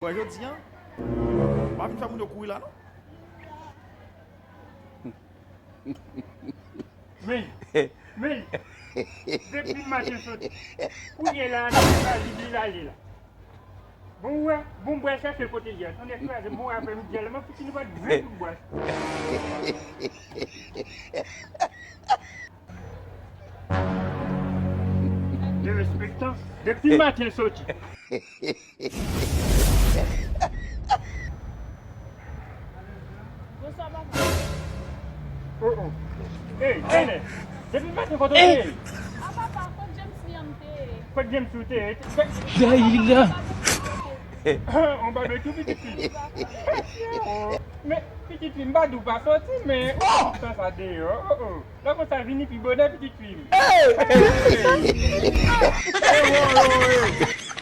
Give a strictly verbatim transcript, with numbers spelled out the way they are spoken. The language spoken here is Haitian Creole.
Wè jodi a, pa vin fè moun yo kouri la non. Men, men, depi maten soti, kounye la, nan valib li l ale la. Bon, wè, bon, bwè chache kote l ye. Tonnè kraze, bon, aprè midi a, la, m ap fouti nou bat grenn kout bwè. Derespektan, depi maten soti. Bonswa, papa. Oh, oh. Hey, Ene, depi maten kote w te ye? A, papa, kot James li an m te ye. Kot James ou te ye? Dayila. On babekyou, pitit fi. Men, pitit fi, m pa di w pa soti, men ou fè sa deyò. Oh, oh. Lè konsa, vini pi bonè, pitit fi m. Hey! Hey! Hey! Hey!